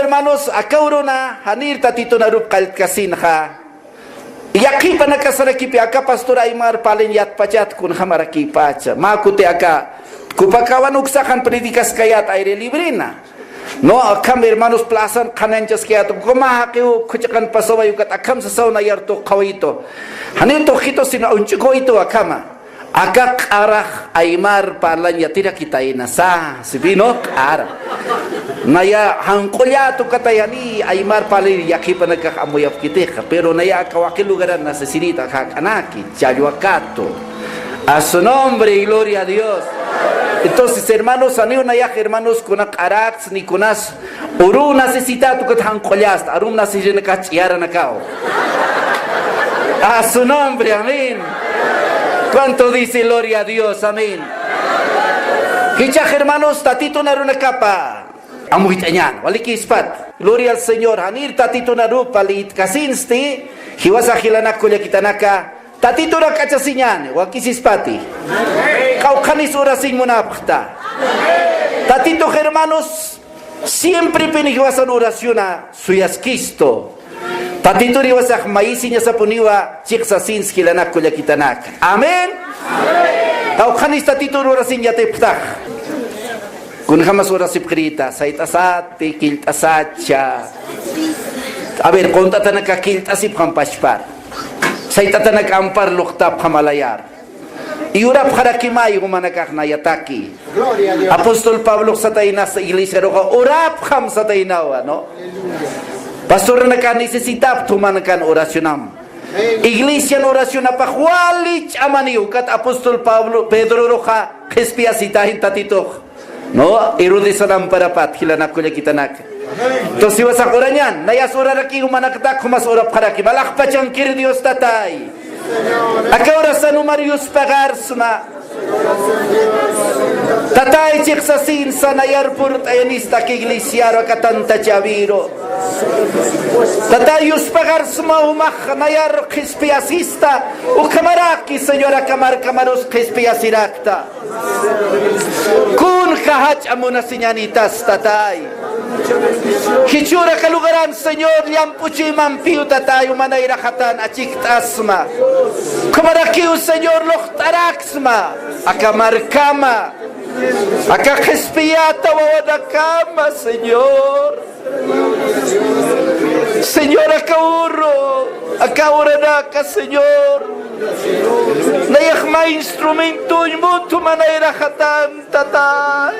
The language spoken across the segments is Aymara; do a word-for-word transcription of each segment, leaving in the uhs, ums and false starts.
Hermanos, aka uruna janir Tatitun arup qalltkasinxa. Yaqhipanakasarakipi aka pastor aymar parlañ yatpachat kunjamarakïpacha. Mä kuti aka Copacabana uksaxan predicaskayät aire librena. No, akham hermanos plazan qhanañchaskayät, ukhama jaqiw khuchqan pasaway ukat akham sasaw nayar tuqi qhawitu. Janir tuqitu sino uñch'ukuwitu akhama. Aka q'arax aymar parlañ yatirakitayna sa, sipï, no, q'ara. Naya janq'ullat ukatayani aymar parlir yaqhipanakax amuyapkitixa, pero naya aka waqi lugaran necesitat jak'anaki, challwa katu. A su nombre y gloria a Dios. Entonces, hermanos, janiw nayax hermanos kuna q'arax ni kunas uru necesitat ukat janq'ullasta, arum necesitanakax ch'iyaranakaw. A su nombre, amén. ¿Cuánto dice gloria a Dios? Amén. Jichhax hermanos, Tatitun arunakapa amuyt'añäni, walikïspat. Gloria al Señor, janir Tatitun arupa liytkasinsti, jiwasax jilanak kullakitanaka, Tatiturak k'achasiñäni, wakisispati. Kawkhanis urasiñ munapxta. Tatitux hermanos, siemprepin jiwasan oraciona suyaskistu. Tatitur jiwasax mayisiñasapuniwa chiqsasinski jilanak kullakitanaka. Amén. Kawkhanis Tatitur urasiñ yatipxtax. Kunjamas urasipxirïta, sayt'asati, killt'asacha. A ver, qunt'atanaka killt'asipxam pachpar. Sayt'atanaka ampar luqtapxam alayar. Y urapxarakimay jumanakax nayataki. Apóstol Pablox sataynas iglesiaruxa urapxam sataynawa, ¿no? Pastoranakax necesitapxta jumanakan oracionam. Iglesian oracionapax wali ch'amaniw, ukat apóstol Pablo, Pedroruxa qhispiyasitayin Tatitux. No, Herodesan amparapat jilanak kullakitanaka. Entonces, jiwasax urañän, nayas uraraki jumanaktak, jumas urapxaraki, malaxpachankir Dios Tatay. Aka urasan jumar yuspaxarsma. Tatay chiqsasinsa nayar purt'ayanista aka iglesiaru aka tantachäwiru. Tatay yuspaxarsma jumax nayar qhispiyasista, ukhamaraki Señor aka markamarus qhispiyasirakta. Kunja jach'a munasiñänitas, Tatay. Jichhür aka lugaran, Señor, llamp'u chuymampiw, Tatay, juma nayraxatan achikt'asma. Ukhamarakiw, Señor, luqt'araksma aka markama, aka qhispiyata wawanakama, Señor. Señor, aka uru, aka uranaka, Señor. Nayax mä instrumentuñ munthu mä nayraxatan, Tatay.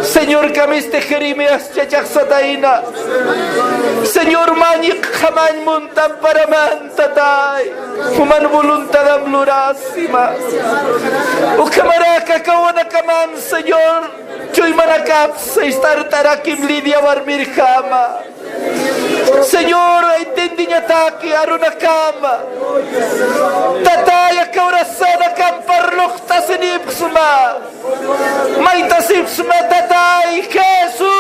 Señor, kamisti Jeremías chachax satayna. Señor, mä ñiqjamañ munta amparaman, Tatay. Juman voluntadam lurasima. Ukhamaraki aka wawanakaman, Señor. Chuymanakapsa ist'art'arakim Lidia warmirjama. Señor, entiendiñataki arunakama. Tatay, aka urasanakam parluqtasinipxsma. Maytasipxsma, Tatay, Jesús.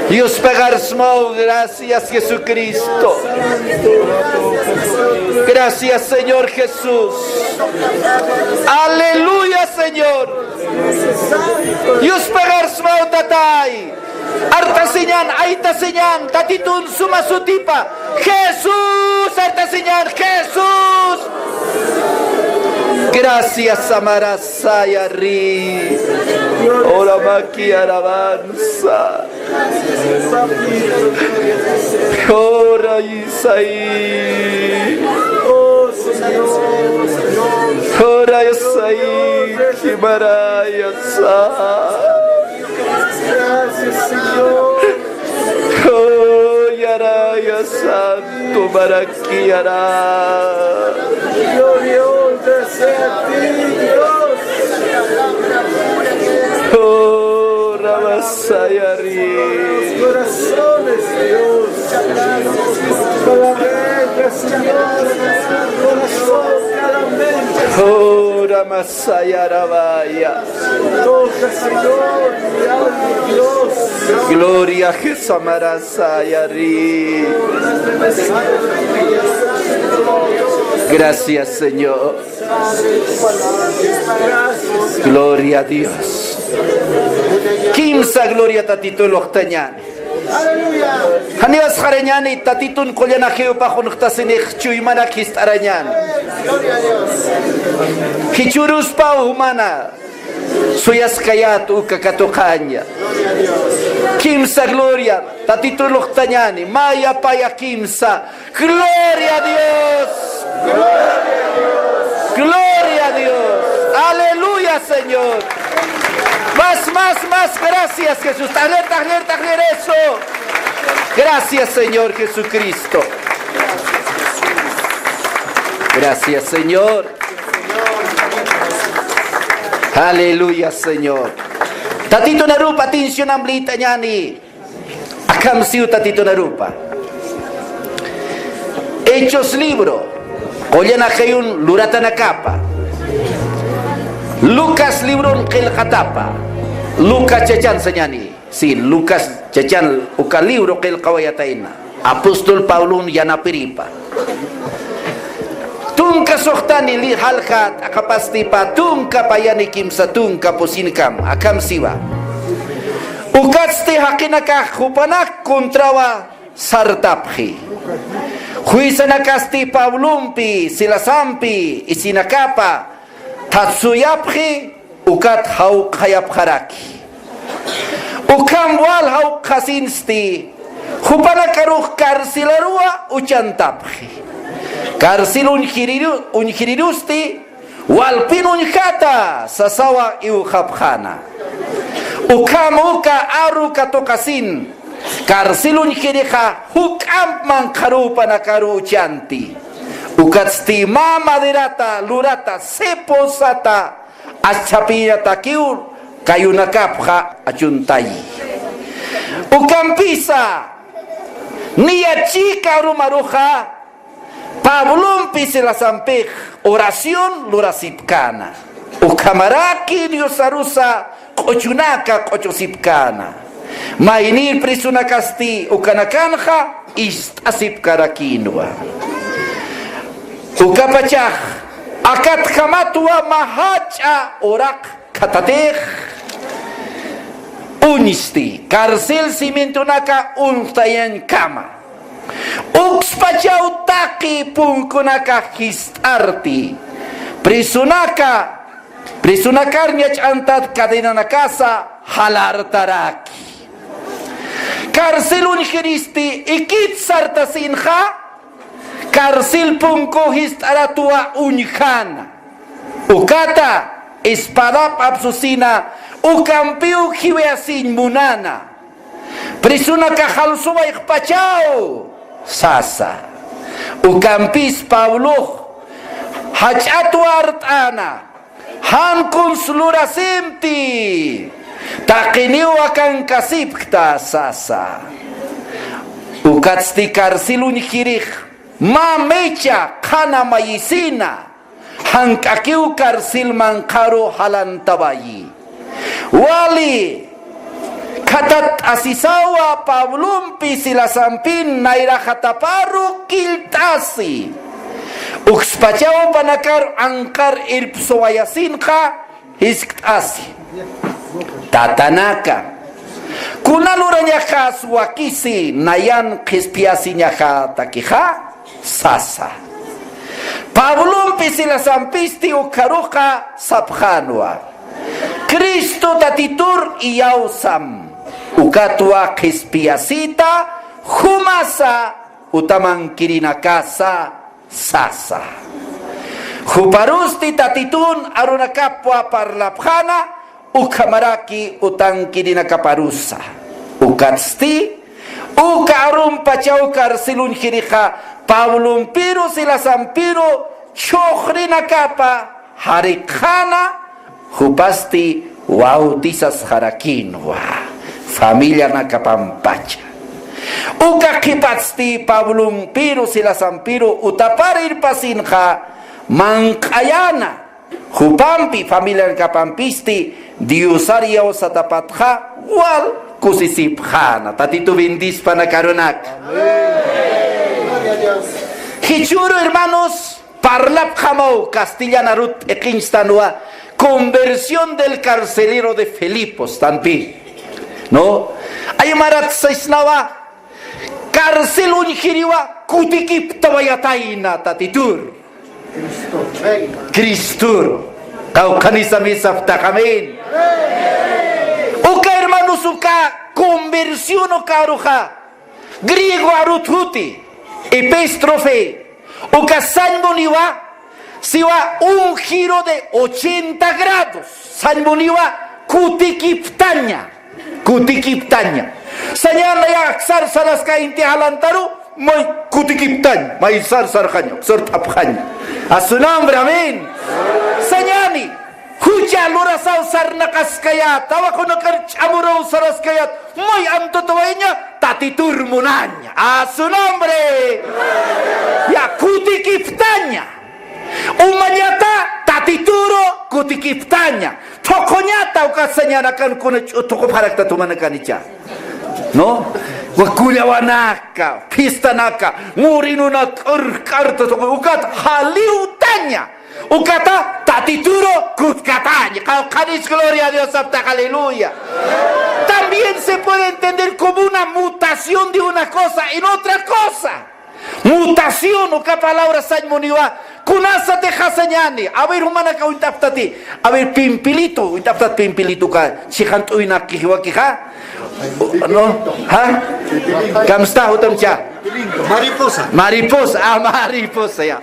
Yuspaxarsmaw, gracias. Gracias, Jesucristo. Gracias, Señor Jesús. Aleluya, Señor. Yuspaxarsmaw, Tatay. Artasiñän, aytasiñän, Tatitun suma sutipa. Jesús, artasiñän, Jesús. Gracias, Samara Sayari. Ora maki alabanza. Ora Isaí. Ora Isaí, qué maravillosa. Gracias, Señor. Oh, yaraya santo, maravillosa. Gloria y honra sea a ti, Dios. Oh, Ramasayari. Los corazones, Dios. Para ver, Señor, corazón, claramente. Oh, Ramasayarabaya. Toca, Señor, mi alma, Dios. Gloria a Jesús, Marasayari. Gracias, Señor. Gloria a Dios. Kimsa gloria Tatitu luqtañäni. Janiw asxarañäni, Tatitun qullanaxiw paxunxtasinix chuymanak jist'arañäni. Jichhüruspaw jumana suyaskayät uka katuqaña. Kimsa gloria Tatitu luqtañäni, mä yapaya kimsa. Gloria a Dios. Gloria a Dios. Aleluya, Señor. Más, más, más. Gracias, Jesús. Taqllir, taqllir, taqllir, eso. Gracias, Señor Jesucristo. Gracias, Señor. Aleluya, Señor. Tatitun arup atención amlitañäni. Akham siw Tatitun arupa. Hechos libro, qullanaxayun luratanakapa. Lucas libron qillqatapa. Lucas chachan sañäni. Sí, Lucas chachan uka libro qillqawayatayna. Apóstol Pablon yanapiripa. Tunka suxtani li-, jalja t'aqapastipa, tunka payani kimsa tunka pusinkam, akham siwa. Ukatsti jaqinakax jupanak contrawa sartapxi. Juisanakasti Pablompi, Silasampi, isinakapa thatsuyapxi, ukat jawqhayapxaraki. Ukham wal jawqhasinsti, jupanakarux carcelaruwa uchantapxi. Carcel uñjiriru-, uñjirirusti, walpin uñjata sasawa iwxapxäna. Ukham uka aru katuqasin, carcel uñjirixa juk'amp manqharuw jupanakaru uchanti. Ukatsti mä maderata lurata, cepo sata, achapinatakiw kayunakapxa achuntayi. Ukampisa, niya chika arumaruxa, Pablompi Silasampix oración lurasipkäna. Ukhamaraki Diosarusa q'uchunaka q'uchusipkäna. Maynir presonakasti ukanakanxa ist'asipkarakïnwa. Ukapachax akatjamatwa mä jach'a uraq khatatix uñsti, carcel cimientonaka uñjtayañkama. Ukspachaw taqi punkunaka jist'arti, presonaka, presonakar ñach'antat cadenanakasa jalartaraki. Carcel uñjiristi ikit sartasinxa, carcel punku jist'aratwa uñjana. Ukata espadap apsusina, ukampiw jiwayasiñ munana. Presonaka jalsuwayxpachaw sasa. Ukampis Pablox jach'atwa art'ana, jan kuns lurasimti, taqiniw akankasipkta sasa. Ukatsti carcel uñjirix mä mecha qhana mayisina, jank'akiw carcel manqharu jalantawayi. Wali khatatt'asisawa Pablompi Silasampin nayraxataparu killt'asi. Ukspachaw jupanakar anqar irpsuwayasinxa jiskt'asi. Tatanaka, kuna lurañaxas wakisi nayan qhispiyasiñaxatakixa sasa. Pablompi Silasampisti ukharuxa sapxänwa. Cristo Tatitur iyawsam. Ukatwa qhispiyasita jumasa utamankïrinakasa sasa. Juparusti Tatitun arunakapwa parlapxäna, ukhamaraki utankïrinakaparusa. Ukatsti, uka arumpachaw carcel uñjirixa Pablompiru Silasampiru chhuxrinakapa jarikxäna, jupasti bautizasxarakïnwa familianakapampacha. Uka qhipatsti Pablompiru Silasampiru utapar irpasinxa manq'ayäna, jupampi familianakapampisti Diosar iyawsatapatxa wal kusisipxäna. Tatitu bendispa nakarunaka. Jichhüru, hermanos, parlapxamaw castellan arut p'iqinchtanwa, conversión del carcelero de Filipos también, ¿no? Ay marat saysnawa, carcel uñjiriwa kutikiptawayatayna Tatitur. Cristur. Qawqhanisa misaptax, amén. Uka hermanos, uka conversión uka aruxa griego arut juti, epístrofe, uka sañ muniwa, siwa un giro de ochenta grados, sañ muniwa kutikiptaña, kutikiptaña. Sañäni aksar saraska inti jalantaru, may kutikiptañ, may sar sarxaña, sar t'apxaña. A su nombre, amén. Sañäni, jucha lurasaw sarnaqaskayät, tawaqunakar ch'amuraw saraskayät, may amtatawayaña, Tatitur munaña. A su nombre. Ya, kutikiptaña. Umañata Tatituru kutikiptaña. Thuqhuñata uka sañänakan kuna ch'u thuqupxarakta tumanakanicha. ¿No? Wa kullawanaka, fistanaka, murinunaka, urkarta, ukat jaliwtaña. Ukata Tatituru kutkataña. Qawqhanis gloria a Dios saptax, aleluya. También se puede entender como una mutación de una cosa en otra cosa. Mutación, uka palabra sañ muniwa. Kunasatix sañäni. A ver, jumanaka uñt'aptati. A ver, pimpilito, uñt'aptat pimpilito uka. Chhijant'uynakixiwakixa. ¿No? ¿Ja? Kamsta jutamcha. Mariposa. Mariposa, ah, mariposa, ya.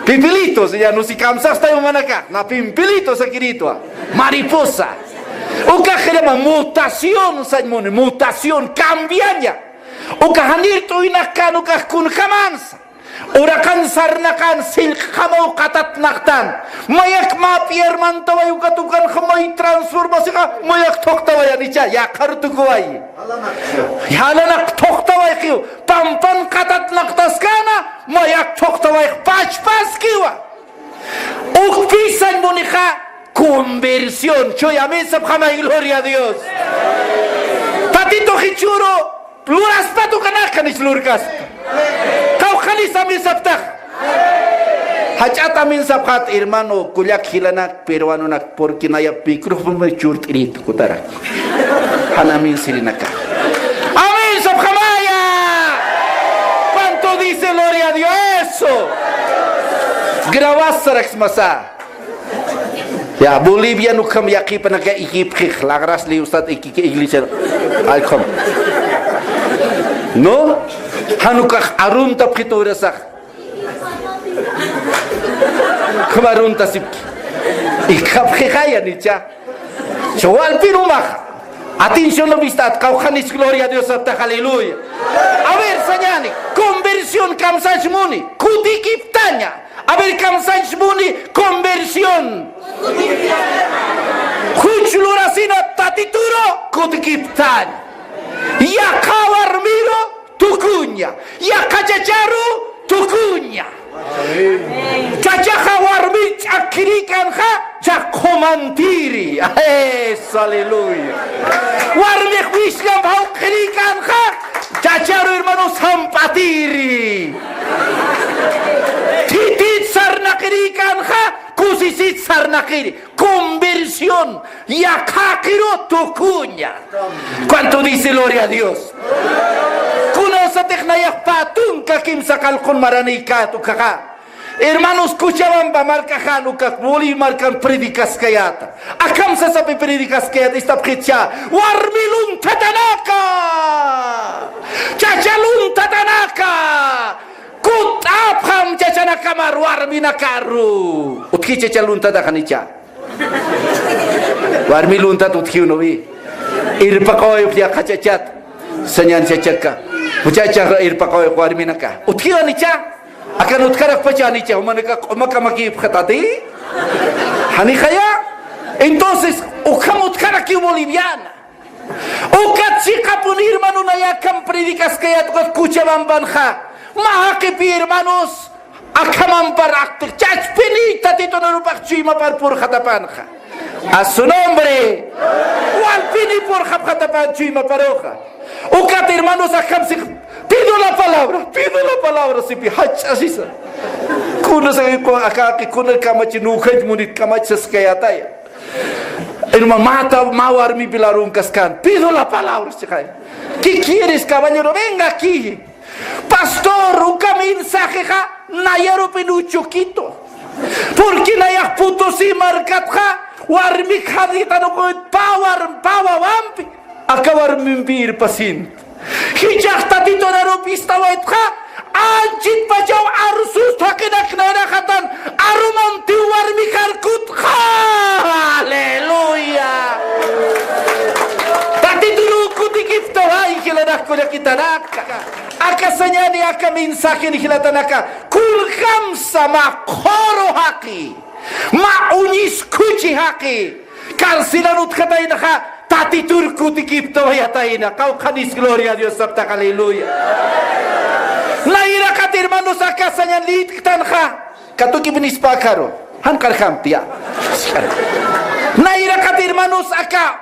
Pimpilito, ya, no sé, kamsasta jumanaka. Na pimpilito, sakirito, ah. Mariposa. Uka se llama mutación, sañ muni, mutación, cambiaña. Uka janir t'uynaqkan ukax kunjamansa. Uraqan sarnaqan sillqjamaw qatatnaqtan. Mayak mä p'iermantaway ukat ukanxa may transformasixa, mayak thuqtawayanicha, yaqhar tukuway. Jalanak thuqtawayxiw, pampan qatatnaqtaskäna, mayak thuqtawayx pachpaskiwa. Ukpï sañ munixa conversión. Chuy amén sapxamay, gloria a Dios. Tatitux jichhüru luraspat ukanaka, janich lurkaspa. Qawqhanis amén saptax. Jach'at amén sapxät, hermano, kullak jilanak, peruanunak, porque naya micrófono churt'irit kutarak. Jan amén sirinaka. Amén sapxamaya. ¿Cuánto dice gloria a Dios? Eso. Grabasaraksmasa. Ya, Boliviano ukham yaqhipanaka ikipxix, lagras liwsat ikiki iglesia. Allqhum. ¿No? Jan ukax aruntapxitu urasax. Ukham aruntasipki. Ikxapxixayanicha. Chawalpirumax. Atención, no vista, qawqhanis gloria a Dios saptax, aleluya. A ver, sañäni, conversión kamsañ muni, kutikiptaña. A ver, kamsañ muni, conversión. Juch lurasina Tatituru kutikiptaña. Yaqha warmiru tukuña. Yaqha chacharu tukuña. Chachaxa warmir ch'akirïkänxa, chaqhumantiri. Eso, aleluya. Warmix wislam jawq'irïkänxa, chacharu hermano samp'atiri. Thithit sarnaqirïkänxa, kusisit sarnaqiri. Conversión, yaqha jaqiru tukuña. ¿Cuánto dice gloria a Dios? Kunasatix nayax pä tunka kimsa qallqun maranïkät ukaxa. Hermanos, Cochabamba markaxan ukax Bolivia markan predicaskayäta. Akham sasapi predicaskayäta, ist'apxitcha. Warmi lunthatanaka. Chacha lunthatanaka. Kutt'apxam chachanakamar warminakaru. Utji chacha lunthatax janicha. Warmi lunthat utjiw, ¿no ve? Irpaqawayux yaqha chachat. Sañäni chachaka. Muchachax irpaqawayux warminaka. Utjiw janicha. Akan utjarakpacha janicha. Jumanaka q'umakamakipxatati. Janixaya. Entonces, ukham utjarakiw boliviana. Ukat chiqapun hermano, nayax akham predicaskayät ukat Cochabambanxa. Mä jaqipi hermanos, akham ampar aktix, chachpini Tatitun arupax chuymapar purxatapanxa. A su nombre. Walpini purxapxatapan chuymaparuxa. Ukat hermanos, akham six, pido la palabra, pido la palabra, sipi jach'a sisa. Kuna saqi, aka, aka, kuna kamachi, nujañ munit kamach saskayätaya. Hermano, mata, mä warmipï larunkaskan. Pido la palabra, chiqay. ¿Qué quieres, caballero? Venga aquí. Pastor, uka mensajexa nayarupi no chuquito. Porque nayax Potosí markatxa warmik janitan ukuyt pä warm, pä wawampi. Aka warmimpi irpasin. Jichhax Tatitun arupi ist'awaytxa, anchhitpachaw arsust jaqinaknayraxatan, arumantiw warmik arkutxa. Aleluya. Tatitun kutikiptaway, jilanaka kullakitanaka. Aka sañani, aka mensajen jilatanaka, kullkamsa mä qhuru jaqi, mä uñis khuchi jaqi, carcelan utjataynaxa, Tatitur kutikiptawayatayna. Qawqhanis gloria a Dios saptax, aleluya. Nayraqat hermanos aka sañan lït'ktanxa, katukipinispa akharu, jan q'arjampi ya. Nayraqat hermanos aka,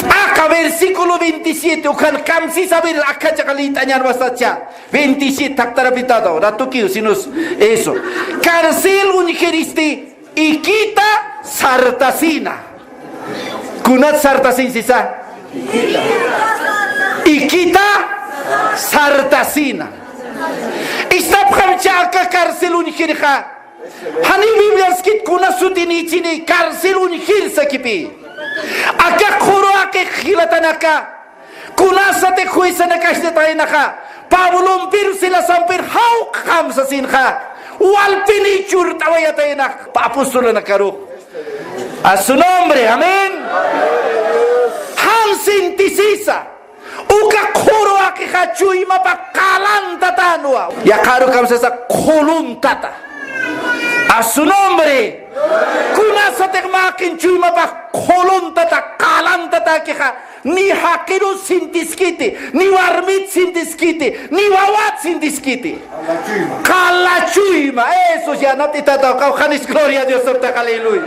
aka versículo veintisiete, ukan kamsisa ver, akhachaqa lït'añan wasacha. Veintisiete, thaqtarapitata, ratukiw, sinus, eso. Carcel uñjiristi, ikita sartasina. Kunat sartasin sisa? Ikita sartasina. Ist'apxamcha aka carcel uñjirxa. Janiw Bibliaskit kuna sutin ichini carcel uñjir sakipï. Aka qhuru jaqix jilatanaka. Kunasatix juezanakax ist'ataynaxa, Pablompir Silasampir jawq'xam sasinxa, walpini churt'awayataynax apostolanakarux. A su nombre, amén. Jan sintisisa, uka qhuru jaqixa chuymapa qalantatanwa. Yaqharu kamsasa qhuluntata. A su nombre. Kunasatix mä jaqin chuymapa qhuluntata, qalantatäkixa, ni jaqiru sintiskiti, ni warmit sintiskiti, ni wawat sintiskiti. Qala chuyma, eso ya nap'itata, qawqhanis gloria a Dios saptax, aleluya.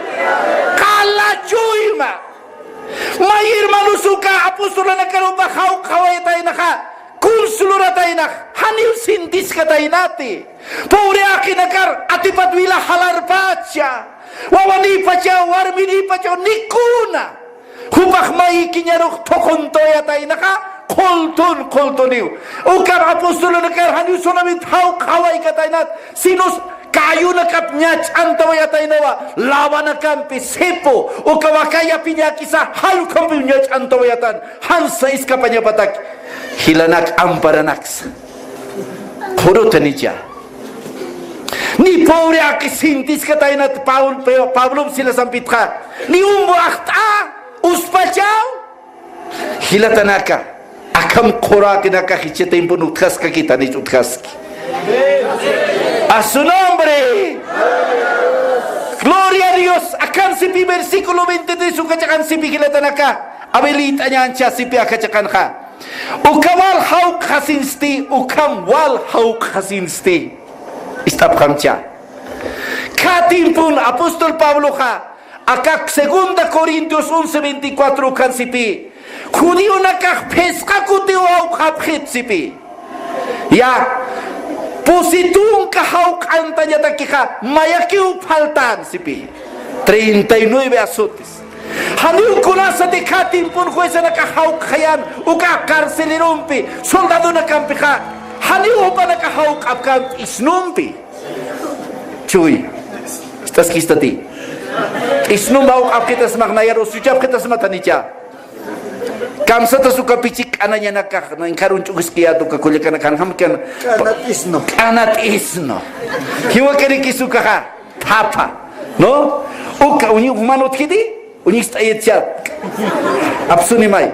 Qala chuyma. May hermanos uka apostolanakarupa jawq'awayataynaxa, consolataynax, janiw sintiskataynati. Pobre jaqinakar atipat wila jalarpacha, wawanipacha, warminipacha, nikuna. Jupax mayikiñarux thuquntawayataynaxa, qhultun, qhultuniw. Ukar apostolanakar janiw solamente jawq'awaykataynat, sinus kayunakap ñach'antawayataynawa, lawanakampi, sipu, uka wakayapiñakisa, jallukhampiw ñach'antawayatan, jansa iskapañapatak, jilanak amparanaksa. Qhurutanicha. Ni pobre jaqi sintiskataynat Paul-, Pablo Silasampitxa, ni umbu axt'a, uspachaw, jilatanaka, akham qhuru jaqinakax jichha tiempon utjaskakiti, janich utjaski. A su nombre. Gloria a Dios. Akan sipi versículo veintitrés uka chiqan sipi jilatanaka. Abelitañancha sipi aka chiqanxa. Uka wal jawq'asinsti, ukham wal jawq'asinsti. Ist'apxamcha. Kha tiempon apóstol Pabloxa, aka segunda Corintios once veinticuatro ukan sipi, judionakax phisqa kutiw jawq'apxit sipi. Ya, pusi tunka jawq'antañatakixa, mayakiw faltan sipi. Treinta y nueve azotes. Janiw kunasati kha tiempon juezanakax jawq'ayan, uka carcelerompi, soldadonakampixa, janiw jupanakax jawq'apkam p'isnumpi. Chuy. Ist'askistati. P'isnump jawq'apxitasmax nayar usuchapxitasmatanicha. Kamsatas uka pichi k'anañanakax, nankharun ch'ukiskiyät uka kullakanakax, janjam k'ana. K'ana p'isnu. K'ana p'isnu. Jiwakarikis ukaxa, thapa. ¿No? Uka, uñi, uman utjiti, uñist'ayitcha. Apsunimay.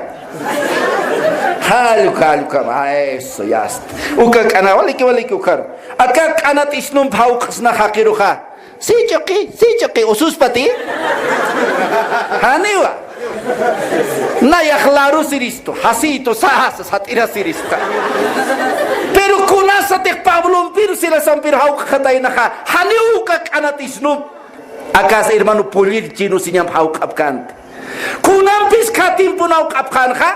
Jall uka, jall uka, ma, eso, ya está. Uka k'ana, waliki, waliki ukaru. Aka k'ana p'isnump jawq'sna jaqiruxa. Sí, chuqi, sí, chuqi, ususpati. Janiwa. Nayax larusiristu, jasitu, sasa, sat'irasirista. Pero kunasatix Pablompir Silasampir jawq'ataynaxa, janiw uka k'ana p'isnump. Akas hermano Pullir chinu siñamp jawq'apkänti. Kunampis kha tiempon jawq'apxänxa,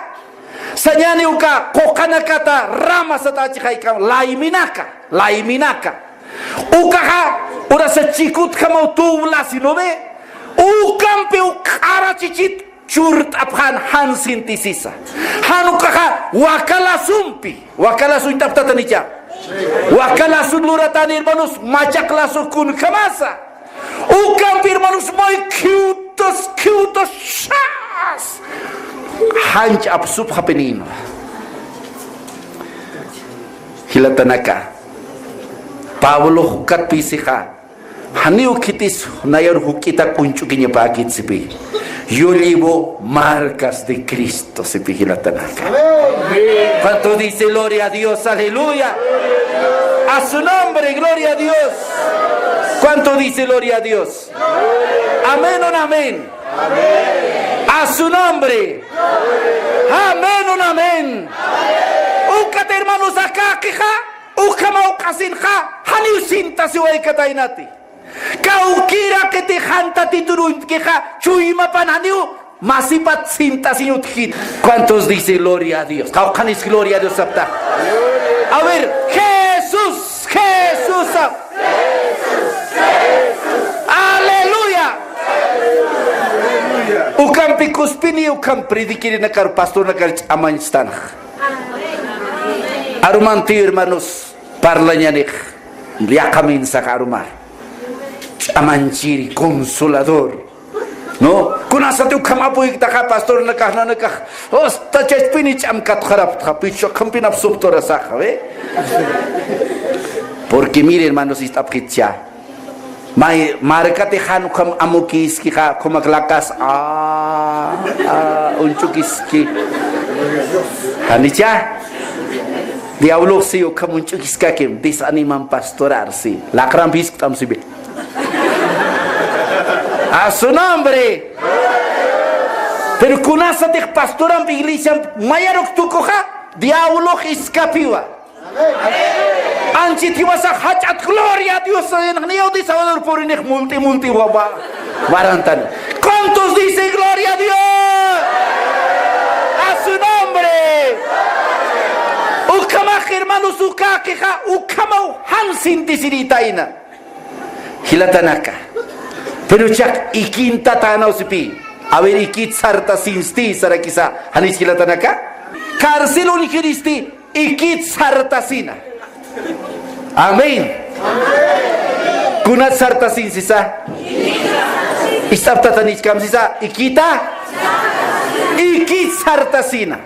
sañani uka quqanakata rama satächixaykam, layminaka, layminaka. Ukaxa, urasa chikutjamaw tuwla sino ve, Ukampiw q'ara chichit churt'apxan jan sintisisa. Jan ukaxa wakalasumpi. Wakalasuñt'apxtatanicha. Wakalasun luratani, hermanos, machaq lasu kunjamasa. Ukampi, hermanos, may khiwtas, khiwtas, shas. Janch apsupxapinïnwa. Jilatanaka. Pablo jukatpïsixa. Janiw khitis nayar juk'ita k'uñch'ukiñapäkit sipi. Yo llevo marcas de Cristo, sipi jilatanaka. ¿Cuánto dice gloria a Dios? Aleluya. A su nombre, gloria a Dios. ¿Cuánto dice gloria a Dios? Amén o no amén. A su nombre. Amén o no amén. Ukat, hermanos, akaqixa. Ukhamaw q'asinxa, janiw sintasiwaykataynati. Kawkïrakiti jan Tatitur uñt'kixa, chuymapan janiw masipat sintasiñ utjkiti. ¿Cuántos dice gloria a Dios? Qawqhanis gloria a Dios sapxta. A ver, Jesús, Jesús sap. Aleluya. Ukampi kuspini, ukham predicarinakar, pastornakar ch'amañstanx. Arumantiw, hermanos, parlañanix, yaqha mensaje arumar. Ch'amanchiri, consolador. ¿No? Kunasati ukham apuyktaxa, pastornakax, nanakax, hasta chachpini ch'am katxarapxta, pichwa ukhampin apsupxta urasaxa, ¿ve? Porque mire, hermanos, ist'apxitcha. May, markati jan ukham amukïskixa, ukhamak lakas, a, a, uñch'ukiski. Janicha, diabloxi ukham uñch'ukiskakim, desaniman pastorar, si. Laqramp jiskt'am, si, ve. A su nombre. Pero kunasatix pastoramp, iglesiamp mayaruk tukuxa, diablox iskapiwa. Anchit jiwasax jach'at gloria a Dios, niyaw de Salvador purinix multi, multi, wa, wa, warantan. ¿Cuántos dicen gloria a Dios? A su nombre. Ukhamax, hermanos, ukaqixa, ukhamaw jan sintisirïtayna. Jilatanaka. Pero chaq ikintatänaw sipi. A ver, ikit sartasinsti, sarakisa. Janis jilatanaka. Carcel uñjiristi, ikit sartasina. Amén. Kunat sartasin sisa. Ist'apxtatanïchkam sisa, ikita. Ikit sartasina.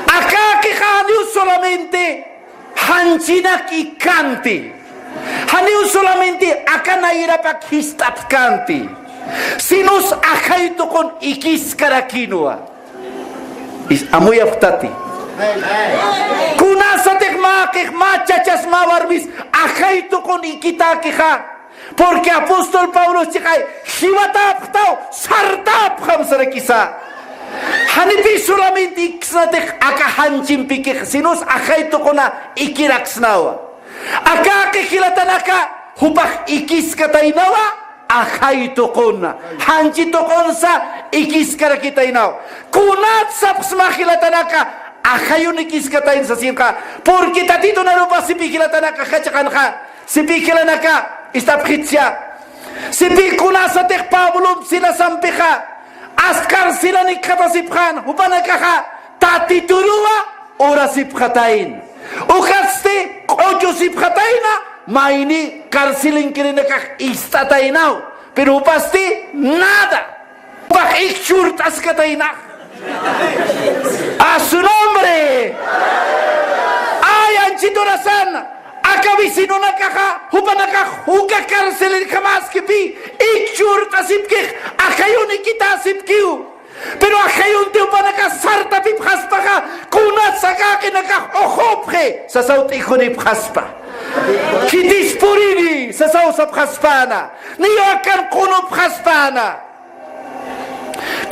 Akaqixa janiw solamente janchinak ikkanti. Janiw solamente aka nayrapak jist'apkanti. Sinus ajay tuqun ikiskarakinwa. Is amuyapxtati. Kunasatix mä qix, mä chachas, mä warmis ajay tuqun ikitäkixa. Porque apóstol Pablo chiqay, jiwatäpxtaw, sartäpxam sarakisa. Janipï solamente iksnatix aka janchimpikix, sinus ajay tuquna ikiraksnawa. Akaqi jilatanaka, jupax ikiskataynawa, ajay tuquna, janchi tuqunsa ikiskarakitaynawa. Kunat sapxsma jilatanaka, ajayun ikiskatayna sasinxa, porque Tatitun arupa sipi jilatanaka jach'aqanxa, sipi jilanaka, ist'apxitsa. Sipi kunasatix Pablomp Silasampixa, ast carcelan ikkxatasipxän, jupanakaxa Tatituruwa urasipxatayna. Ukatsti q'uchusipxatayna, mayni carcelinkirinakax ist'ataynaw. Pero jupasti nada. Jupax ik churt'askatayna. A su nombre. Ay, anchit urasan. Aka vecinonakaxa, jupanakax uka carcelinjamaskipï, ik churt'asipkix, ajayun ikitäsipkiw. Pero ajayunti jupanakax sartapipxaspaxa, kunatsa akaqinakax uxupxi, sasaw t'ijunipxaspa. Khitis purini, sasaw sapxaspäna. Niyaw akan qunupxaspäna.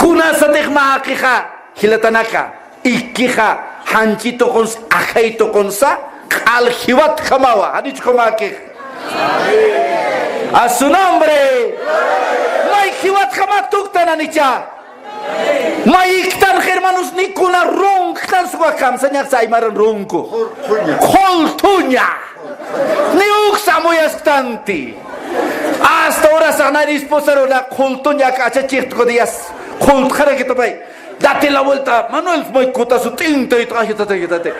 Kunasatix mä qixa, jilatanaka, ikkixa, janchi tuqunsa, ajay tuqunsa, q'al jiwatjamawa, janichux mä qix. A su nombre. May jiwatjamak tuktan janicha. May iktanx, hermanos, ni kuna runktan, suwa kamsañax, aymaran runku. Qhulthuña. Ni uksa amuyasktanti. Hasta urasax nayr esposaru la qhultuñak achachixtku días. Qhultxarakitupay. Date la vuelta, Manuel, may kutasu t'intayt'ajitataykitate.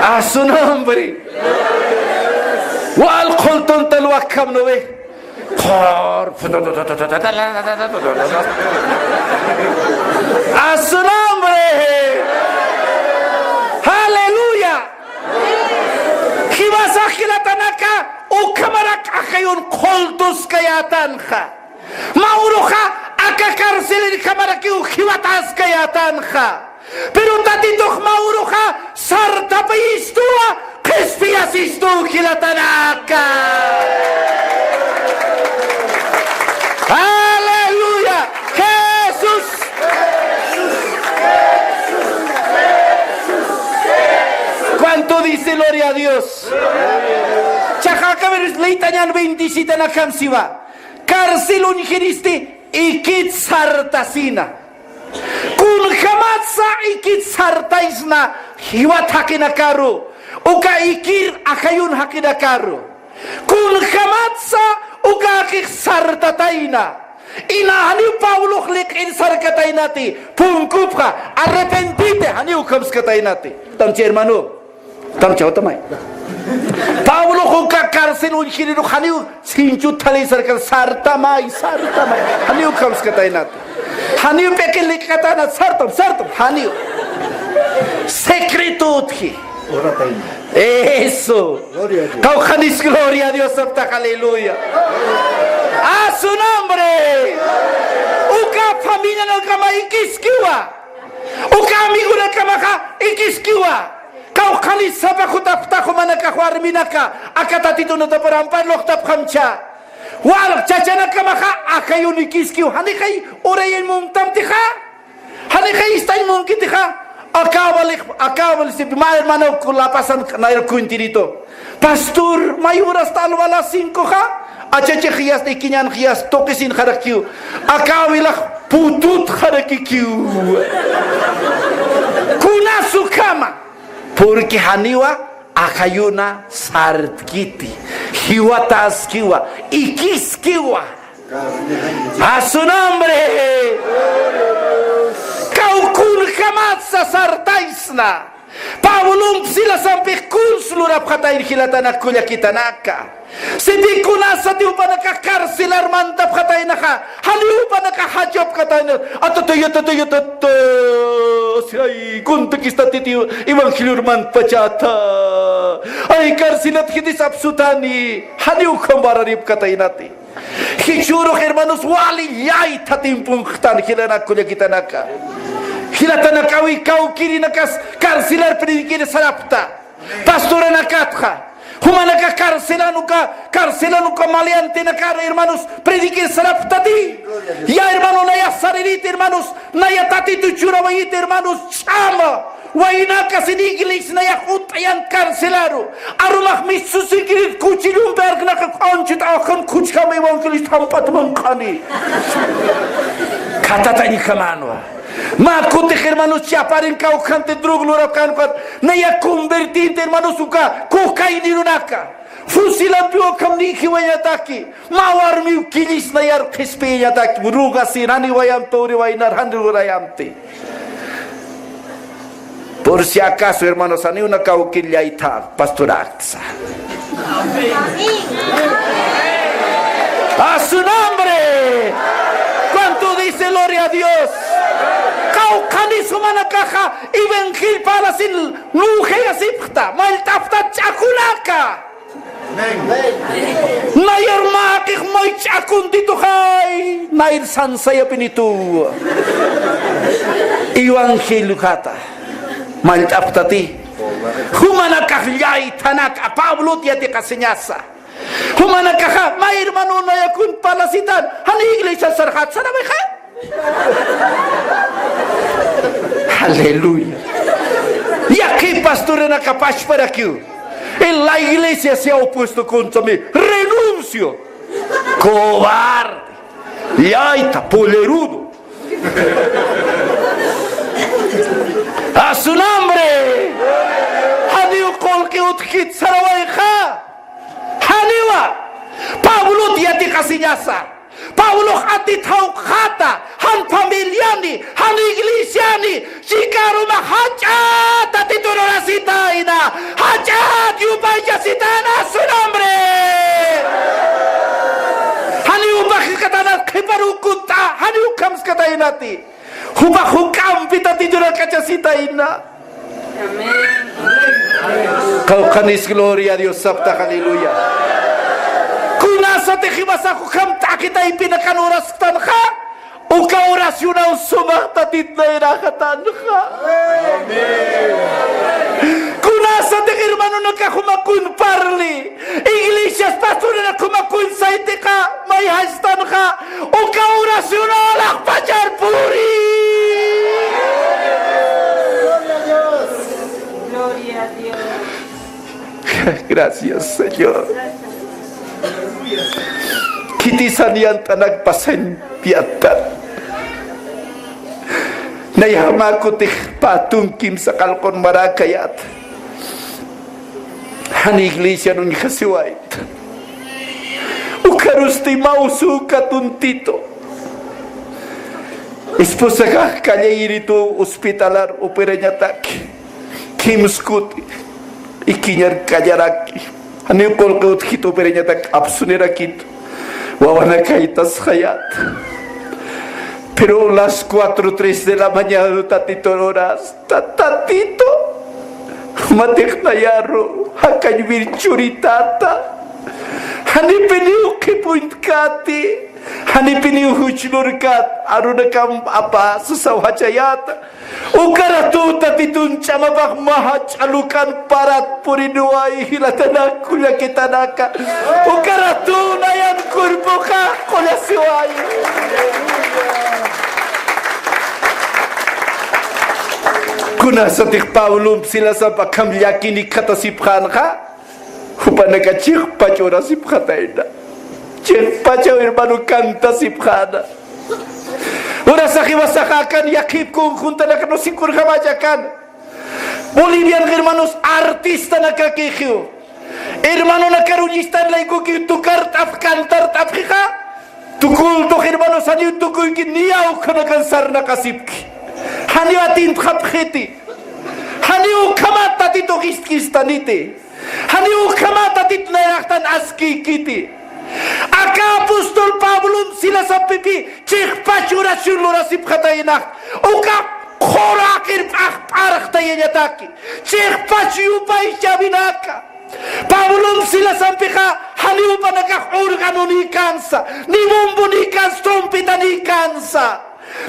A su nombre. Wal qhultuntal wakham, ¿no ve? Qhur. A su nombre. Aleluya. Jiwasax jilatanaka, ukhamarak ajayun qhultuskayätanxa. Mä uruxa aka carcelinjamarakiw jiwataskayätanxa. Pero Tatitux mä uruxa sartapayistuwa, qhispiyasistuw jilatanaka. Aleluya. Jesús. ¿Cuánto dice gloria a Dios? Chaqa aka liytañan veintisiete nakamsiwa. Carcel uñjiristi ikit sartasina. Kunjamatsa ikit sartaysna jiwat jaqinakaru, uka ikir ajayun jaqinakaru. Kunjamatsa uka jaqix sartatayna. Ina janiw Pablox liq'ir sarkataynati, punkupxa, arrepentite, janiw ukhamskataynati. Tamchi hermano. Tamchawtamay. Pablox uka carcel uñjiriru janiw sinchut thali sarkan, sartamay, sartamay. Janiw ukhamskataynati. Janiw p'iqi liq'atanat, sartam, sartam, janiw. Secreto utji. Eso. Gloria a Dios. Kawkhanis gloria a Dios saptax, aleluya. A su nombre. Uka familianakama ikiskiwa. Uka amigonakamaxa ikiskiwa. Kawkhanis sapa jutapxta jumanakax warminaka, aka Tatitunatapar ampar luqtapxamcha. Walx chachanakamaxa ajayun ikiskiw, janixay urayañ mumtamtixa, janixay istañ mumkitixa. Aka walix, aka walix, mä hermano La Pazan nayr cuentirito. Pastor, may urasta alwa las cincoxa, achachix jiyasta ikiñan jiyas tuqisinxarakiw. Aka wilax pututxarakikiw. Kunas ukhama. Porque janiwa ajayuna sartkiti, jiwataskiwa, ikiskiwa. A su nombre. Kawkun jamatsa sartaysna. Pablump Silasampix kuns lurapxatayna jilatanak kullakitanaka. Siti kunasati jupanakax carcelar mantapxataynaxa, janiw jupanakax jachapxatayna. Atatay, atatay, atatay. Ay, kuntakis Tatiti evangelior mantpachata. Ay, carcelat jitis apsutani. Janiw ukham bararipkataynati. Jichhürux, hermanos, wali llaytha timpunxtan jilanak kullakitanaka. Jilatanakawi kawkirinakas carcelar prediquir sarapxta. Pastoranakatxa. Jumanaka carcelan uka, carcelan uka maleantenakar, hermanos, prediquir sarapxtati. Ya, hermano, naya sarirït, hermanos, naya Tatitu churawayït, hermanos, ch'ama. Waynakas iglesianayax utt'ayan carcelaru. Arumax mistsusikirit kuchillumpi arknaxa q'anchit ajan kuchjama evangelista jamp'at manq'ani. Katatañjamanwa. Mä kutix hermanos chaparin kawkhanti drug lurapxän ukat. Naya convertinti hermanos uka cocainirunaka. Fusilampiw akham nijiwañataki. Mä warmiw killisnayar qhispiyañataki. Rugasin, jani wayampi uri waynar, jani rurayampi. Por si acaso, hermanos, janiw na kawkir llaytha pastoraksa. A su nombre. ¿Cuánto dice gloria a Dios? Kawkhanis jumanakaxa evangel parlasin lujayasipxta, mallt'apxta ch'akunaka. Nayar mä jaqix may ch'akuntituxay, nayr sansayapinituw. Evangeliojata mallt'apxtati. Jumanakax llaythanak a Pablot yatiqasiñasa. Jumanakaxa may hermano naya kun parlasitan, jani iglesia sarxat, saramaxa. Aleluya. Yaqhip pastoranaka pachparakiw. En la iglesia se ha opuesto contra mí. Renuncio. Cobarde. Llaytha, pollerudo. A su nombre. Janiw qullqi utjkit sarawayxa. Janiwa. Pablot yatiqasiñasa. Pablox atit jawqxata, jan familiani, jan iglesiani, chika aruma jach'a Tatitur urasitayna, jach'at yupaychasitayna su nombre. Jani jupax jiskatayna qhiparu kunt'a, jani ukhamaskataynati. Jupax juk'ampi Tatitur akachasitayna. Amén. Qawqhanis gloria a Dios sapxta, aleluya. Kunasatix jiwasax ukham t'aqhi taypinakan urasktanxa, uka oracionaw sumax Tatit nayraqatanxa. Amén. Kunasatix hermanonakax jumakun parli, iglesias pastoranakax jumakun saytixa, mayjastanxa, uka oracionaw alaxpachar puri. Gloria a Dios. Gracias, Señor. Khitisan yant'anak pasañ yattan. Nayax mä kutix pä tunka kimsa qallqun maräkayät. Jan iglesian uñjasiwayta. Ukharusti mä usuka tuntito. Esposakax Calle Irito hospitalar operañataki. Kimsa kuti ikiñar kallaraki. Janiw qullqi utjkit operañatak apsunirakit. Wawanakaytasxayät. Pero las cuatro, tres de la mañana Tatitur uras. Ta-, Tatito, jumatix nayaru, jakañ wirchüritata. Janipiniw qhipuñtkäti, janipiniw juchlurkät, arunakam apä sasaw jachayäta. Uka ratu Tatitun ch'amapax mä jach'a lukan parat puriniway, jilatanak, kullakitanaka. Uka ratu nayan cuerpoxa qullasiway. Kunasatix Pablomp Silasamp akham llakin ikxatasipxänxa, jupanakax chiqpach urasipxatayna. Chiqpachaw hermano cantasipxäna. Urasax jiwasax akan yaqhip conjuntanaka no sé kunjamächi akan. Bolivian hermanos artistanakakixiw. Hermanonakar uñistan laykuki tukart'apx cantart'apxixa. Tukultux hermanos janiw tukuyki niya ukhanakan sarnaqasipki. Janiw atintxapxiti. Janiw ukhamat Tatitux ist'istaniti. Janiw ukhamat Tatit nayraqtan askiykiti. Aka apóstol Pablomp Silasampipï chiqpach oración lurasipxatayna. Uka qhuru qirp'ax p'arxtayañataki. Chiqpach yupaychäwinaka. Pablomp Silasampixa janiw jupanakax órganonïkänsa, ni bombonïkänsa, trompetanïkänsa.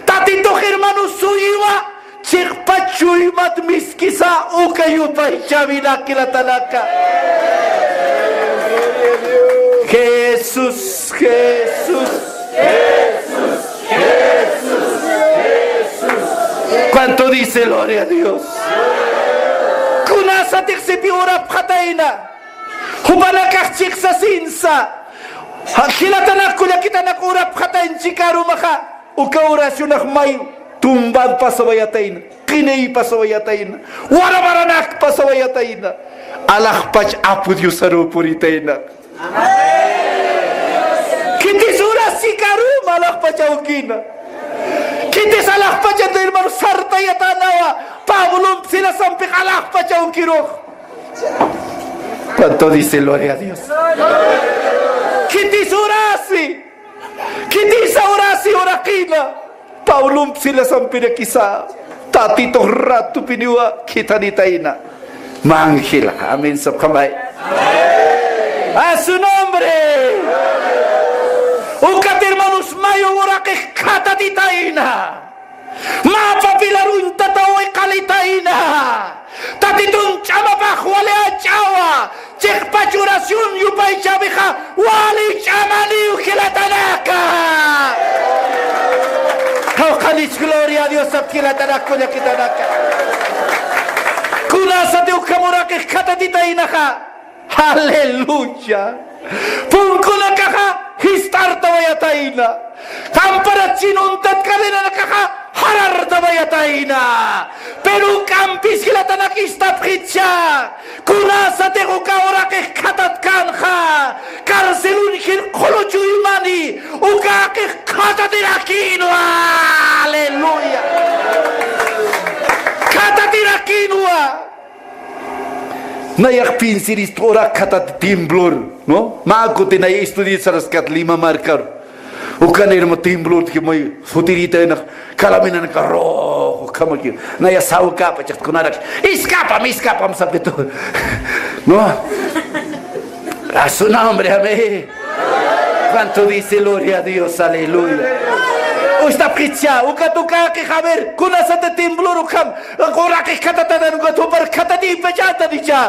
Tatitux hermano suyiwa, chiqpach chuymat miskisa, uka yupaychäwinak jilatanaka. Jesús, Jesús, Jesús, Jesús, Jesús. ¿Cuánto dice gloria a Dios? Kunasatix sipi urapxatayna. Jupanakax chiqsasinsa. Jilatanak kullakitanak urapxatayna chika arumaxa. Uka oracionax may tumban pasawayatayna, qiniy pasawayatayna, warawaranak pasawayatayna, alaxpach Apu Diosaruw puritayna. Khitis urasi chika aruma alaxpach awkina. Khitis alaxpach hermano sartayatänawa, Pablomp Silasampix alaxpach awkirux. ¿Cuánto dice gloria a Dios? Khitis urasi. Khitisa urasi uraqina. Pablomp Silasampirakisa Tatitux ratupiniwa khithanitayna. Mä angelxa amén sapxamay. A su nombre. Ukat hermanos mayu uraqix khatatitayna. Mä papilar uñtataw qalitayna. Tatitun ch'amapax wali jach'awa, chiqpach oración yupaychäwixa wali ch'amaniw jilatanaka. Qawqhanich gloria a Dios sap jilatanak kullakitanaka. Kunasati ukham uraqix khatatitaynaxa. Aleluya. Punkunakaxa jist'artawayatayna. Qamparat chin untat cadenanakaxa jarartawayatayna. Pero ukampis jilatanak ist'apxitcha. Kunasatix uka uraqix khatatkänxa, carcel uñjir qhulu chuymani, ukaqix khatatirakïnwa. Aleluya. Khatatirakïnwa. Nayax pinsiristwa uraq khatati temblor, ¿no? Mä kuti naya estudiar saraskat Lima markaru. Ukan irma temblor tki may sutirita nax, calamina nax rojo, kamaki. Naya sawkapachax kunarak, "Escápame, escápame", sapkitu. No. A su nombre, amén. ¿Cuánto dice gloria a Dios? Aleluya. Uy, ist'apxitcha, ukat ukaqix, a ver, kunasata temblor ukham, uraqix khatatatan ukat jupar khatatipachatanïcha.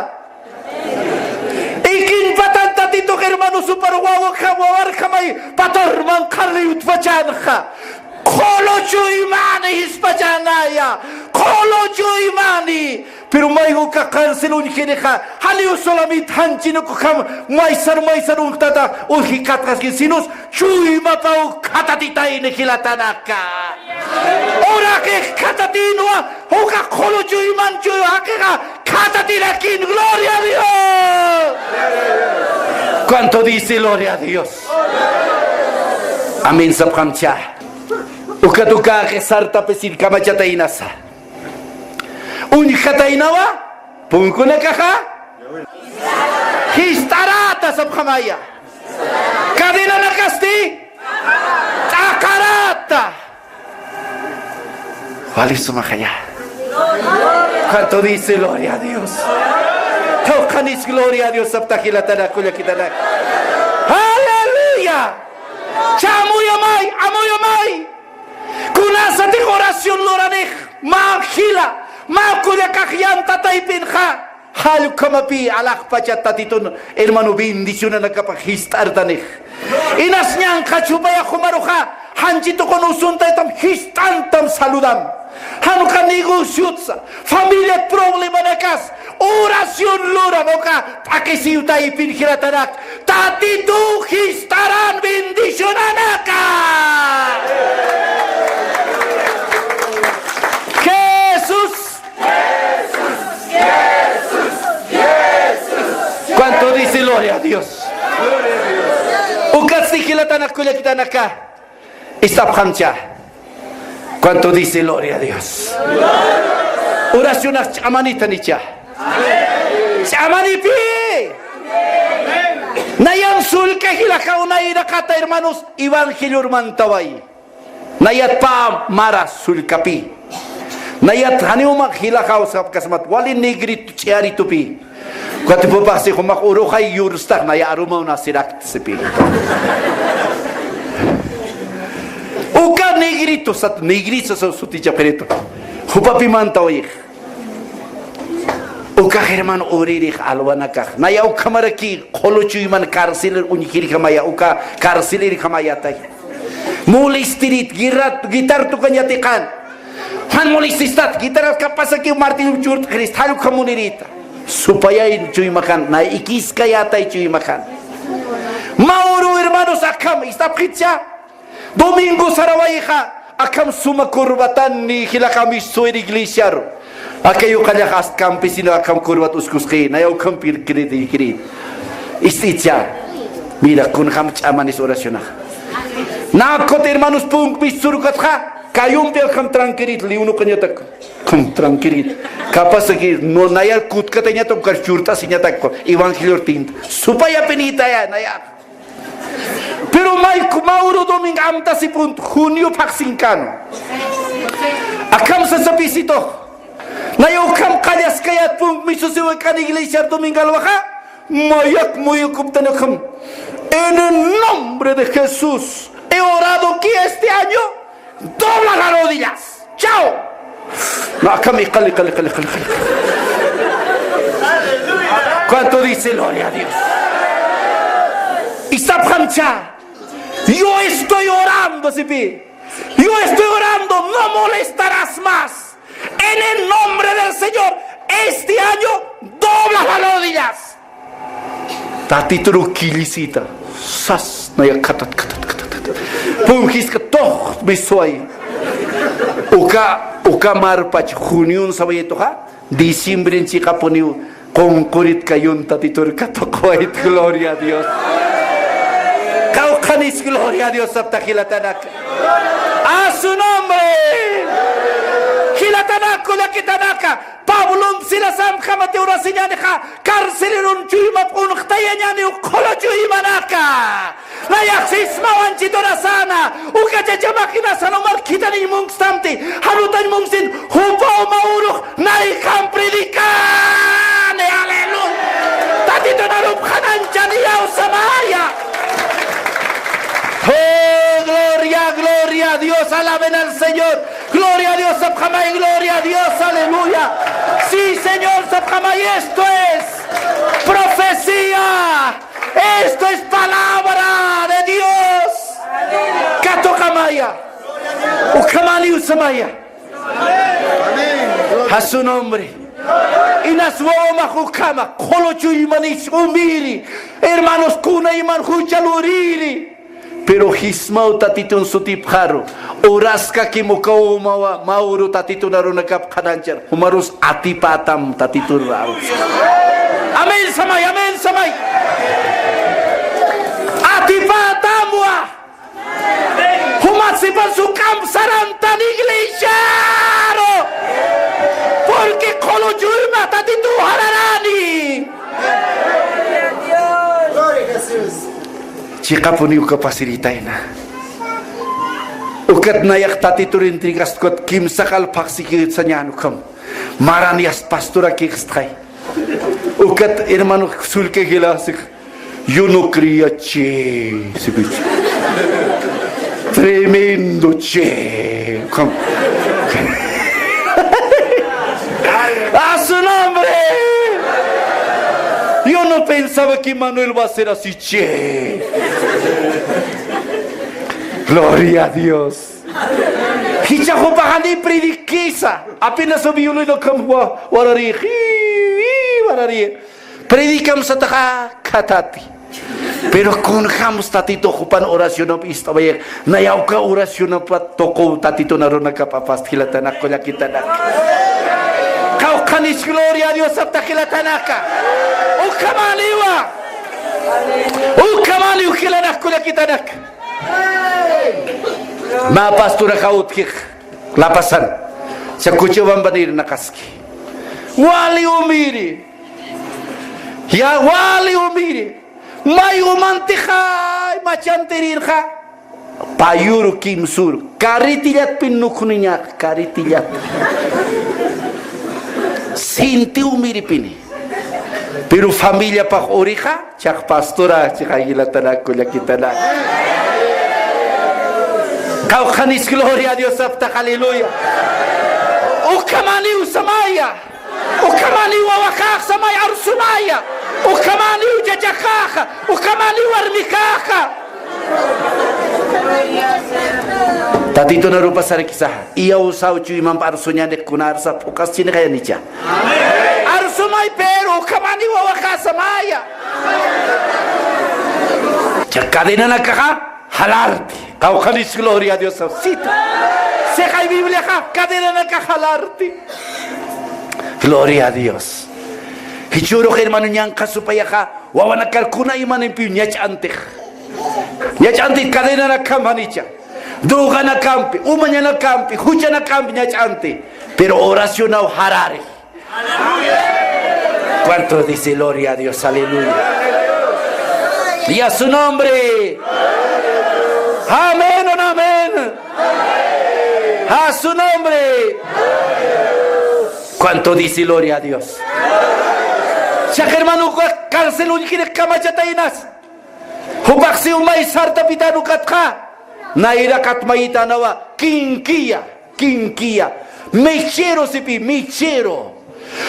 Ikin patan Tatitux, hermanos, supar wawa, wawarjamay, patar manqharli utpachanxa. Qhulu chuymani jispachanaya. Qhulu chuymani. Pero may uka carcel uñjirixa, janiw solamente janchinukjam maysar maysar uñjtata uñjikatxaski, sinos chuymapaw khatatitayni jilatanaka. Uraqix khatatinwa, uka qhulu chuyman chuy jaqixa khatatirakïn, gloria a Dios. ¿Cuánto dice gloria a Dios? Amén sapxamcha. Ukat ukaqix sartapis kamachataynasa. Uñjataynawa, punkunakaxa jist'arata sapxamaya. Cadenanakasti t'aqarata. Wali sumaxaya. ¿Cuánto dice gloria a Dios? Tawqanis gloria a Dios sapta jilatanaka, kullakitanak. Aleluya. Cha amuyamay, amuyamay. Kunasatix oración luranix, mä jila, mä kullakax yanta taypinxa, jall ukhamapï alaxpachat Tatitun, hermano, bendicionanakapax jist'artanix. Inas ñanqha chupaya jumaruxa, janchi tuqun usuntaytam jist'antam saludam. Jan uka negociotsa, familiat problemanakas, oración luram uka p'akisiw taypin jilatanak. Tatitu jist'aran bendicionanaka. Jesús. ¿Cuánto dice gloria a Dios? Ukatsti jilatanak kullakitanaka. Ist'apxamcha. ¿Cuánto dice gloria a Dios? Oracionax ch'amanitanicha. Ch'amanipï. Nayan sullka jilajaw nayraqata, hermanos, evangelior mantaway. Nayat pä mara sullkapï. Nayat janiw mä jilajaw sapkasmat, wali negrito ch'iyaritupï. Katipupaxsi jumax uruxay yurstax, naya arumaw naceraktipï. Uka negrito sat, negrito sat sutichapxiritu. Jupapï mantawayix. Ukax hermano uririx alwanakax. Naya ukhamaraki qhulu chuyman carceler uñjirjamaya, uka carcelerjamayatay. Molestirit, guitarr tukañ yatiqan. Jan molestistat, guitarrat kapasaki martillo churt'xirist, jall ukham munirïta. Supayay chuymakan, nay ikiskayätay chuymakan. Mä uru, hermanos, akham, ist'apxitcha. Domingo sarawayxa, akham suma corbatan ni jilaqamis suer iglesiaru. Aka yuqallax ast campesino akham corbat uskusqi, nay ukhampir credi, credi. Ist'itcha. Mira, kunjam ch'amanis oracionax. Nä ukat hermanos, punkmis surukatxa, kayumpi akham tranquilit, liwnuqañatak. Kham tranquilit. Kapasaki, no, naya kutkatañatak, kar churt'asiñatak, evangelior tinta. Supayapinïtaya, naya. Pero may, mä uru domingo amtasipun, junio phaxsinkanu. Akham sasapisitux. Nay ukham qallaskayät punk misusiw kan iglesiar domingo alwaxa. Mayak muyukuptani ukham. En el nombre de Jesús, he orado que este año dobla las rodillas. Chao. No, akham, qali, qali, qali, qali, qali. ¿Cuánto dice gloria a Dios? Ist'apxamcha. Yo estoy orando, sipï. Yo estoy orando, no molestarás más. En el nombre del Señor, este año dobla las rodillas. Tatituru killisita. Sas, naya khatat, khatat, khatat, khatat. Pum, jiska, toj, misuay. Uka, Uka marpach junion samayatuxa, diciembren chiqapuniw qunqurit kayun Tatitur katuqwayt, gloria a Dios. Qawqhanis gloria a Dios sapta jilatanaka. A su nombre. Jilatanaka, kullakitanaka. Pablomp Silasamp jamati urasiñänixa, carcelerun chuymap unxtayañäniw qhulu chuymanaka. Nayax sismawan chit urasana, uka chachamax jinasan umar khithaniñ munkstamti, jan utañ munksin, jupaw mä urux nayjam predicani, aleluya. Tatitun arup qhanañchaniyaw samaya. Oh, gloria, gloria a Dios, alaben al Señor. Gloria a Dios, sapxamay, gloria a Dios, aleluya. Sí, Señor, sapxamay, esto es profecía. Esto es palabra de Dios. Katuqamaya. Ukhamaniw samaya. A su nombre. Inas wawamax ukhama, qhulu chuymanis umiri. Hermanos, kunayman jucha luriri. Pero jismaw Tatitun sutipxaru, uraskakim uka umawa, mä uru Tatitun arunakap qhanañchar, jumarus atipätam Tatitun arus. Amén, samay, amén, samay. Atipätamwa. Jumax sipas ukamp sarantan iglesiaru. Porque qhulu chuyma Tatituw jararani. Gloria a Jesús. Chiqapuniw uka pasiritayna. Ukat nayax Tatitur entregast ukat kimsa q'al phaxsikït sañän ukham. Maran yast pastorakïkistxay. Ukat hermano sullka jilasik. Yo no creía, che. Tremendo, che. Ukham. A su nombre. Yo no pensaba que Manuel va a ser así, che. Gloria a Dios. Jichha jupax jani predikisa. Apenas violino ukham wa-, warari, warari. Predicam sataxa khatati. Pero kunjams Tatitux jupan oracionap ist'awayi, nayax uka oracionapat tuqu Tatitun arunakap apast jilatanaka, kullakitanaka. Qawqhanis gloria a Dios sapta jilatanaka. Ukhamaniwa. Ukhamaniw jilanak, kullakitanaka. Mä pastoraxa utjix, La Pazan. Cha Cochabamban irnaqaski. Wali umiri. Ya wali umiri. May umantixa, machantirixa. Payuru kimsuru. Carretillatpin nukhuniñax, carretillat. Sinti umiripini. Pero familiapax urixa, chax pastora, chixa jilatanak, kullakitanak. Qawqhanis gloria a Dios saptax, aleluya. Ukhamaniw samaya. Ukhamaniw wawaxax samay arsumaya. Ukhamaniw chachaxaxa. Ukhamaniw warmixaxa. Tatitun arupasarakisa, iyawsaw chuymamp arsuñäni, kuna arsa phuqhaschinixayanicha. Arsumay, pero ukhamaniw wawaxasamaya. Cha cadenanakaxa jalarti. Qawqhanis gloria a Dios. Sita. Sixay Bibliaxa cadenanakax jalarti. Gloria a Dios. Jichhürux hermano ñanqha supayaxa, wawanakar kunaymanimpiw ñach'antix. Ñach'anti cadenanakamp janicha. Droganakampi, umañanakampi, juchanakampi ñach'anti. Pero oracionaw jarari. ¿Cuántos dice gloria a Dios? Aleluya. Y a su nombre. Amén o no amén. A su nombre. ¿Cuánto dice gloria a Dios? Chax hermano, cárcel uñjirix kamachataynas. Jupax siw may sartapitan ukatxa. Nayraqat mayitanawa, kinkiya, kinkiya. Mechero sipi, mechero.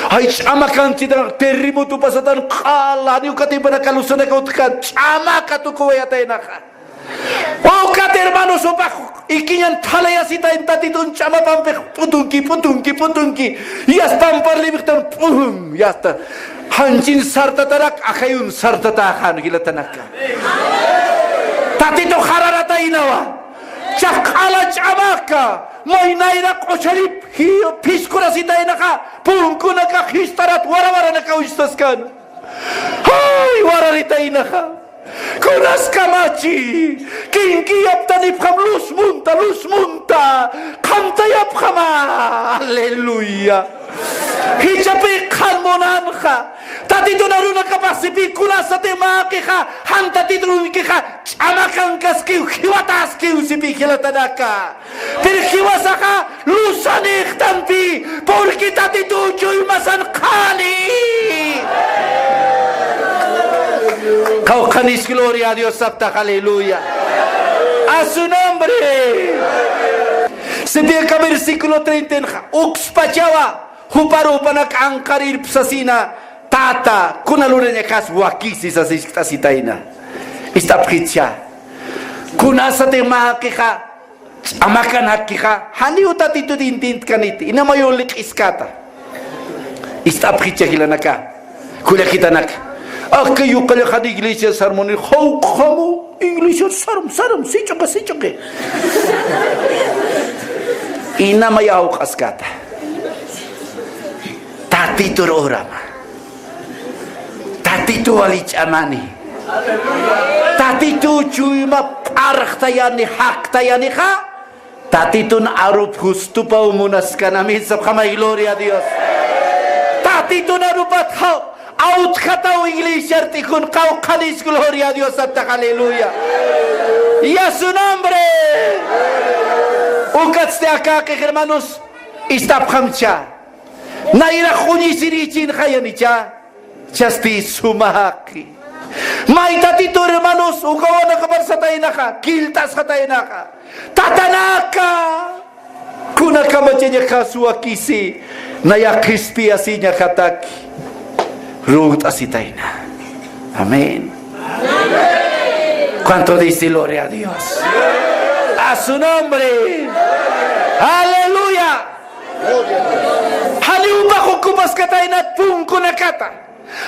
Ay, ch'amakan chitan terremoto pasatan q'ala, janiw katimpana kalusanaka utjkan, ch'amaka tukuwayataynaxa. Ukat hermanos, jupax ikiñan thalayasitayn Tatitun ch'amapampix p'utunki, p'utunki, p'utunki. Yasta pamparlimixtan p'um, yasta. Janchin sartatarak, ajayun sartatäxan jilatanaka. Tatitux jararataynawa. Chax q'ala ch'amaka. Maynayra q'ucharip phiskurasitaynaxa, punkunaka jistarat warawaranaka uñstaskana. Ay, wararitaynaxa. Kunaskamachi, kinkiyaptanipxam luz munta, luz munta, qhamtayapxama. Aleluya. Jichhapi qhan munanxa. Tatitun arunakapax sipi kunasati mäqixa, jan Tatitun uñkixa ch'amakankaskiw, jiwataskiw sipi jilatanaka. Pero jiwasaxa luzanïxtampi, porque Tatitu chuymasan qhani. Qawqhanis gloria a Dios saptax, aleluya. A su nombre. Sipi aka versículo treinta inxa, ukspachawa, juparu jupanak anqarirpsasina, tata, kuna lurañakas wakisi sasiskt'asitayna. Ist'apxicha. Kunasati mäqixa, ch'amakanakkixa, janiw Tatitut intintkaniti, inamayu liq'iskata. Ist'apxicha jilanaka, kullakitanaka. Aka yuqallaxan iglesia sarmoni, jawq'amu, iglesia sarm, sarm, sich'uqi, sich'uqi. Inamaya jawq'askata. Tatitur urama. Tatitu wali ch'amani. Tatitu chuyma p'arxtayani, jaqtayanixa. Tatitun arup justupaw munaskan. Amén sapxamay, gloria a Dios. Tatitun arupat jaw, awtxataw iglesiar t'ijun, qawqhanis gloria a Dios saptax, aleluya. Y a su nombre. Ukatsti akäqix, hermanos, ist'apxamcha. Nayrax uñisirïchinxayanicha, chasti sumaqi. May Tatitu, hermanos, uka wawanakapar sataynaxa, killt'asxataynaxa. Tatanaka, kuna kamachañakas wakisi, nayax qhispiyasiñaxataki. Ruwt'asitayna. Amén. ¿Cuánto dice gloria a Dios? A su nombre. Aleluya. Janiw jupax ocupaskataynat punkunakata.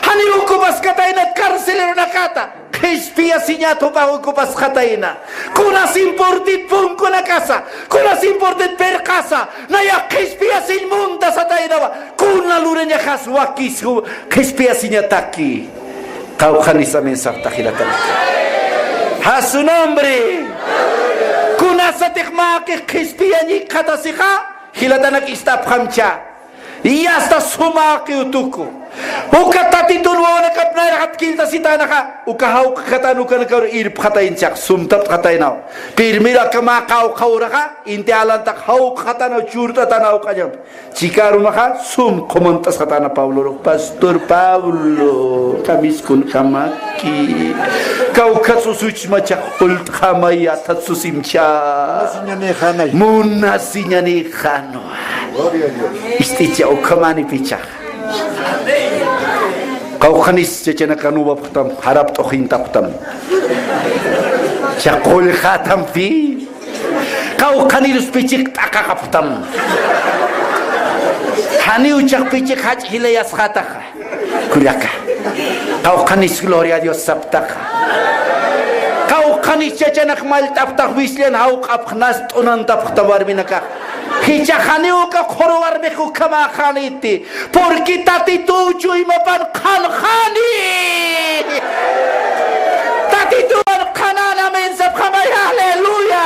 Janiw ocupaskataynat carceleronakata. Qhispiyasiñat jupax ocupasxatayna. Kunas importit punkunakasa. Kunas importit pirqasa. Nayax qhispiyasiñ munta sataynawa. Kuna lurañaxas wakis qhispiyasiñataki. Qawqhanis amén saptax jilatanaka. A su nombre. Kunasatix mäqix qhispiyañikxatasixa. Jilatanak ist'apxamcha. Y hasta sumäqiw tuku. Uka Tatitun wawanakap nayraxat killt'asitänaxa. Uka jawq'katan ukanakaru irpxataynchax, sumtapxataynaw. Primero aka mä qawqha uraxa, inti alantax jawq'xatanaw, churt'atanaw q'añampi. Chikarumaxa, sum qhumant'asxatana Pablorux, Pastor Pablo, kamiskunkamaki. Kawkha susuchmachax qult'xamaya, tatsusimcha. Munasiñanïxanwa. Munasiñanïxanwa. Ist'icha ukhamanipichax. Qawqhanis chachanaka nuwapxtam, jarapt'uxintapxtam. Cha qullxatampi. Qawqhanirus pichik t'aqaxapxtam. Janiw chax pichik jach'a jilayasxataxa. Kullaka. Qawqhanis gloria a Dios saptaxa. Qawqhanis chachanax mallt'apxtax wisllan jawq'apxnas t'unantapxtam warminakax. Jichhax janiw uka qhuru warmix ukhamäxäniti. Porque Tatituw chuymapan qhanxani. Tatituwan qhanan, amén sapxamay, aleluya.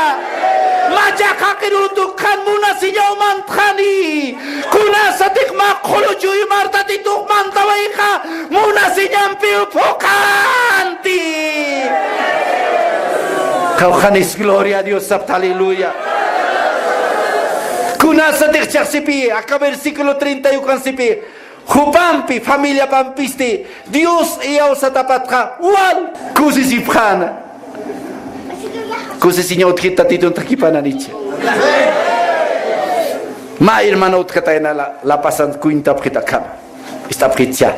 Machax jaqiruw tukxan munasiñaw mantxani. Kunasatix mä qhulu chuymar Tatitux mantawayxa munasiñampiw phuqanti. Qawqhanis gloria a Dios sapta, aleluya. Kunasatix chaxsipi, aka versículo treinta y uno sipi, jupampi, familiapampisti, Dios iyawsatapatxa, wal kusisipxäna. Kusisiña utjit Tatitun thakipananicha. Mä hermana utjatayna la, la pasan cuentapxit akhama. Ist'apxitcha.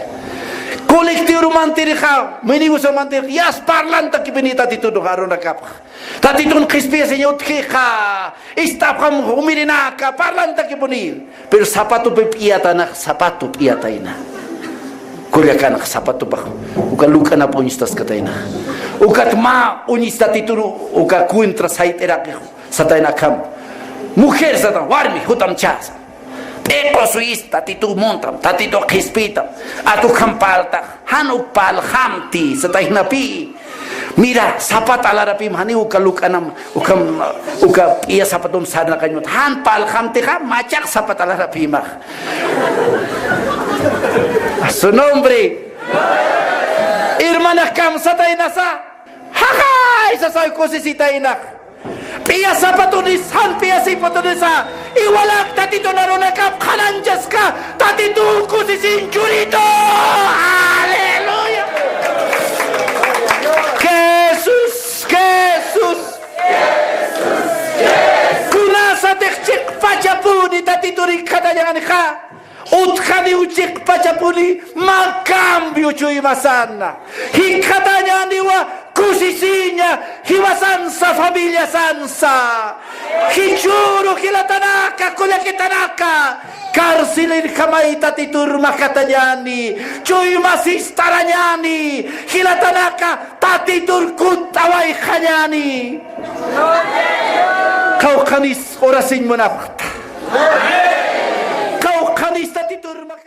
Colectivorumantirxa, minibusrumantirxa, yas parlantakipini Tatitun arunakapxa. Tatitun qhispiyasiña utjixa, ist'apxam jumirinaka, parlantakipuni. Pero zapatopi p'iyatanax, zapato p'iyatayna. Kullakanax zapatopax, uka luk'anap uñstaskatayna. Ukat mä uñis Tatitun, uka cuentra sayt'iraqix, satayna akham. Mujer satan, warmi, jutam chasa. P'iqu suyis, Tatitu muntam, Tatitu qhispitam. Atukham paltax, jan uk paljamti, sataynapi. Mira, zapat alarapim, jani uka luk'anam, ukham, uka p'iya zapatun sarnaqañmut. Jan paljamtixa, machaq zapat alarapimax. A su nombre. Hermanax kamsataynasa. Jaqay sasay kusisitaynax. P'iya zapatunis, jan p'iya zapatunisa, iwalak Tatitun arunakap qhanañchaska, Tatitun kusisin churitu. Aleluya. Jesús, Jesús. Kunasatix chiqpachapuni Tatitun jikxatañänixa. Utjaniw chiqpachapuni mä cambio chuymasana. Jikxatañäniwa kusisiña jiwasansa, familiasansa. Jichhüru jilatanaka, kullakitanaka, carcelir jamay Tatitur makatañäni, chuymasistarañäni, jilatanaka Tatitur kutt'awayxañäni. Qawqhanis urasiñ munapxta.